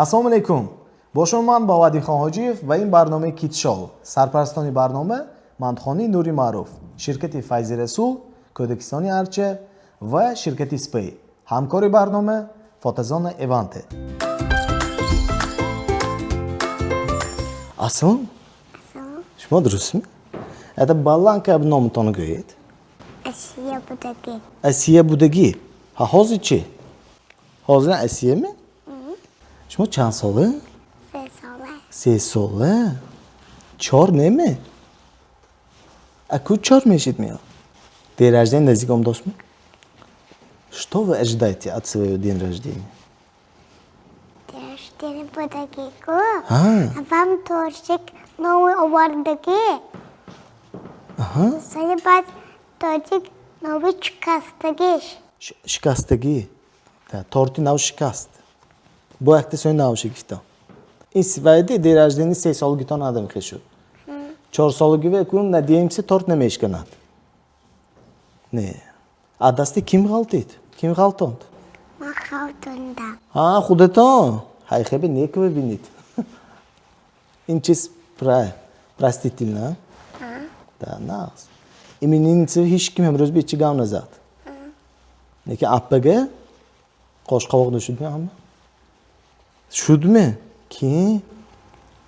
Ассалому алайкум, бо шумо ман, Боваддинхон Ҳоҷиев, ва ин барномаи Kids Show. Сарпарастони барнома мандхонии Нури Маъруф, ширкати Файзи Расул, Кӯдакистони Арча ва ширкати Спей. Ҳамкори барнома фотозона Эванте. Ассалом. Шумо дурустми? Это баланка номатонро гӯед. Асия будагӣ. Асия будагӣ. Ҳа, ҳозир чӣ? Ҳозир Асиями? Шумо чанд сола? 3 сола. 3 сола? Чор неме? Аку чор мешид меё. День рождения наздик омдостми? Что вы ожидаете от своего день рождения? День рождения будагӣ ку. А. Вам тортик новый овардагӣ. Соли баъд тортик новый шикастагиш. Шикастагӣ. Торти нав шикаст. Бо якта сои нав шикифтам. Ин вайди день рождения 3 солагитон адам хешуд. 4 солагӣ векун, надеемся, торт намешканад. Не. А дасти ким ғалтид? Ким ғалтонд? Ман хавтондам. Ҳа, худатон. Ҳай, хебе некова бинед. Ин чиз простительно. Да, нағз. Именинница ҳеч ким имрӯз би чӣ гап назад. Лекин аппага қошқовоқ шудми ҳама? Шудми? Ки?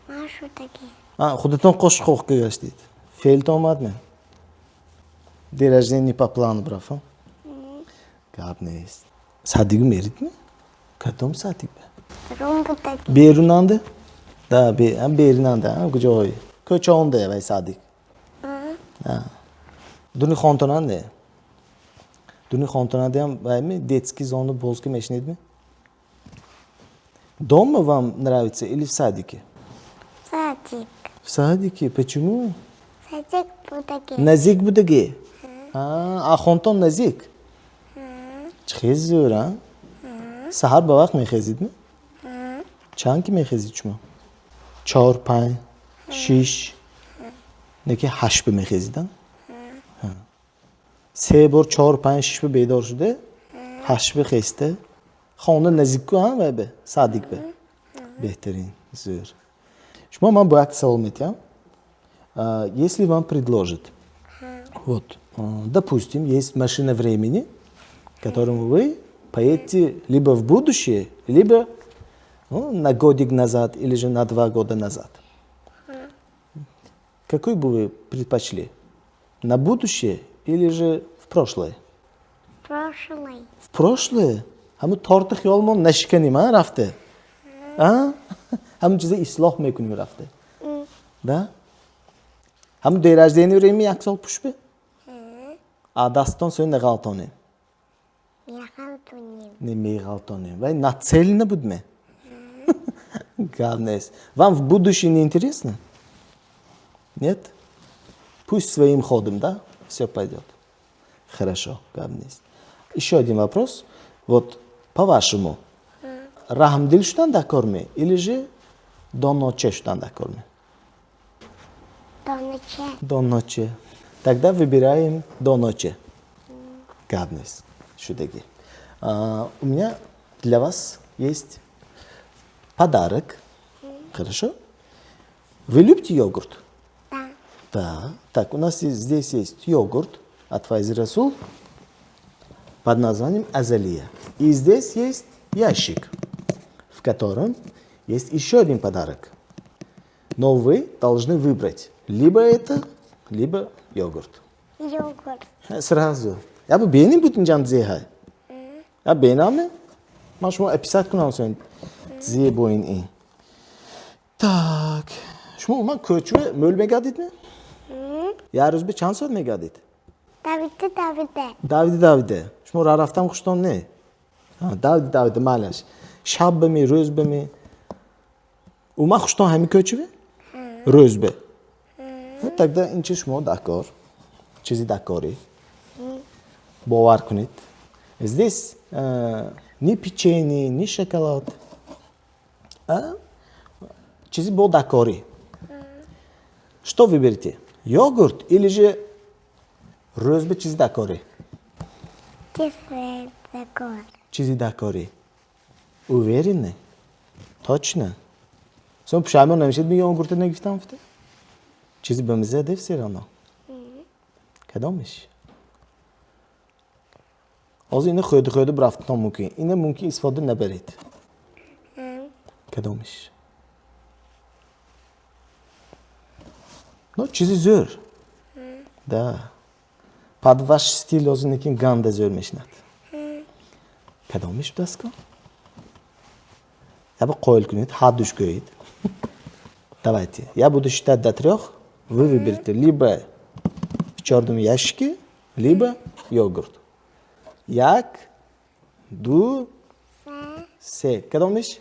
Ман шудагӣ. А, худатон қошқовоққа гаштед. Феълтон омадми? День рождения не по плану рафт. Гап нест. Садик меридми? Кадом садик? Берун будагӣ. Берунанда? Да, берунанда, куҷои? Кӯчаонда вай садик. Дуни хонтонанде? Дуни хонтонанде вайми детский зону боз ки мешунидми? Дома вам нравится или в садике? Садик. В садике. Почему? Садик будагӣ. Наздик будагӣ? А хонтон наздик? Чӣ хел зӯр, а? Саҳар ба вақт мехезидми? Чанд ки мехезид шумо? Чор, панҷ, шиш, неки ҳашт ба мехезидан? Се бор чор, панҷ, шиш ба бедор шуда, ҳашт ба хеста. Хона наздикку, ҳа, вай бе, садик бе. Беҳтарин, зӯр. Шумо ман бо як савол метиҳам. Если вам предложат, вот, допустим, есть машина времени, которым вы поедете либо в будущее, либо, ну, на годик назад или же на 2 года назад. Какой бы вы предпочли? На будущее или же в прошлое? Прошлый. В прошлое? Ҳамун торти хиёлмон нашиканем, а, рафте? А? Ҳамун чиза ислоҳ мекунем рафте. Да? Ҳамун день рождения реми як сол пушбе? А дастон сӯи неғалтонем. Меғалтонем. Не меғалтонем. Вай нацелена будме? Гап нест. Вам в будущее не интересно? Нет? Пусть своим ходом, да? Все пойдет. Хорошо, гап нест. Еще один вопрос. Вот по-вашему, раҳмдил шудан даркор ме или же доноче шудан даркор ме? Доноче. Доноче. Тогда выбираем доноче. Гап нест. Шудагӣ. А, у меня для вас есть подарок. Хорошо? Вы любите йогурт? Да. Да. Так, у нас здесь есть йогурт от Файзи Расул под названием Азалия. И здесь есть ящик, в котором есть еще один подарок. Но вы должны выбрать либо это, либо йогурт. Йогурт. Сразу. Я бы беним бутин ҷам зеҳай. Я бенаме? Ман шумо описать кунам сон зе бо ин. Так. Шумо ман кӯчуе мӯл мегардид ме? Як рӯз бе чанд соат мегардид? Давида, давида. Давида, давида. Шумо ра рафтан хуштон не? Давида, давида, майлаш. Шаб бими, рӯз бими? Уман хуштон ҳами кӯчуве? Рӯз бе. Ну, тогда ин чиз шумо дакор. Чизи дакорӣ. Бовар кунед. Здесь ни печенье, ни шоколад. А? Чизи бо дакорӣ. Что выберете? Йогурт или же рӯз бе чизи дакорӣ? Чизи дакор. Чизи дакорӣ. Уверены? Точно. Сон пушаймон намешед, ми йогурта нагифтам гуфта? Чизи ба миза де все равно. Кадомиш? Ҳозир ина хӯрда хӯрда бирафтан мумкин. Ина мумкин истифода набаред. Кадомиш? Ну, чизи зӯр. Да. Под ваш стиль ҳозир некин ганда зӯр мешинад. Кадомиш будастко? Я бы қоил кунед, ҳардуш гӯед. Давайте. Я буду считать до трёх. Вы выберете либо в черном ящике, либо йогурт. Як, ду, се. Кадомиш?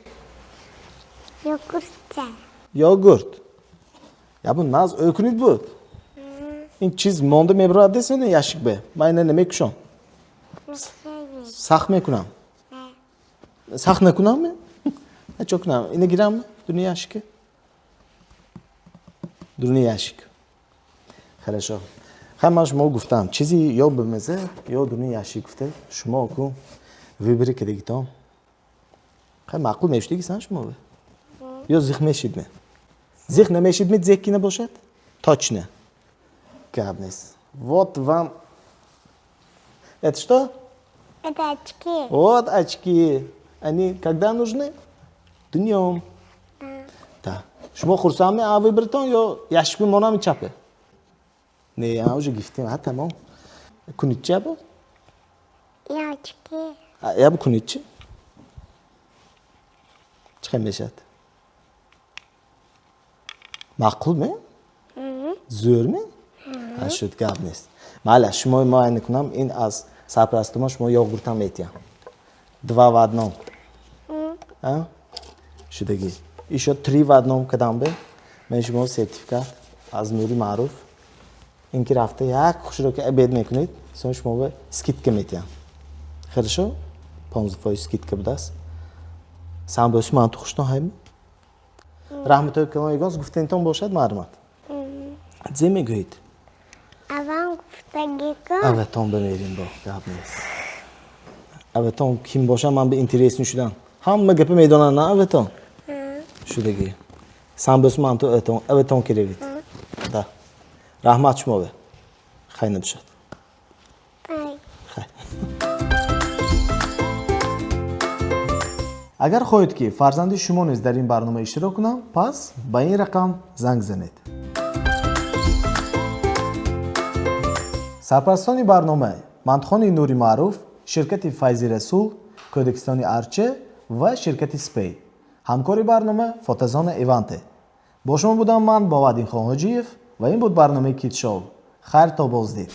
Йогуртча. Йогурт. Я бу наз ӯ кунед буд. Ин чиз монда мебарад десен ящик бе. Ман ина намекушам. Сахт мекунам. Сахт накунам? Чо кунам? Ина гирам дуни ящике? Дуни ящик. Хорошо. Хай ман шумо гуфтам, чизи ё бимеза, ё дуни ящик гуфта, шумо ку выбори кардагитон. Хай маъқул мешудиги сан шумо? Ё зих мешид ме? Зих намешид ме, зек ки набошад? Точно. Гап нест. Вот вам. Это что? Это очки. Вот очки. Они когда нужны? Днем. Да. Шумо хурсандме а выборатон ё ящик бимонам чапе? Не, а уже гифтем, ҳа тамом. Кунид чи або? И очки. Ябо кунид чи? Чӣ хел мешавад? Маъқул ме? Зӯр ме? Шуд, гап нест. Майла, шумо мо айни кунам, ин аз сарпарастумо шумо йогуртам метиҳам. Два в одном. Шудагӣ. Ещё три в одном кадам бе. Мен шумо сертификат аз Нури Маъруф. Ин ки рафта як хушро ки обед мекунед, сон шумо бе скидка метиҳам. Хорошо? 15% скидка будааст. Самбӯси ман ту хуштон ҳайми? Раҳматои калон ягон гуфтанитон бошад, марҳамат. Зе мегӯед? Аван гуфтагико. Аватон бамерим бо, гап нест. Аватон ким бошам, ман ба интересный шудам. Ҳама гапа медонанд, на аватон? Шудагӣ. Самбӯси ман ту аватон, аватон керевид. Да. Раҳмат шумо бе. Хайр набошад. Хай. Агар хоҳед ки фарзанди шумо низ дар ин барнома иштирок кунам, пас ба ин рақам занг занед. Сарпарастони барнома Мантхони Нури Маъруф, ширкати Файзи Расул, Кӯдакистони Арча ва ширкати Спей. Ҳамкори барнома Фотозона Иванте. Бо шумо будам ман Боваддин Хонҳоҷиев ва ин буд барномаи Кидшоу. Хайр то боздид.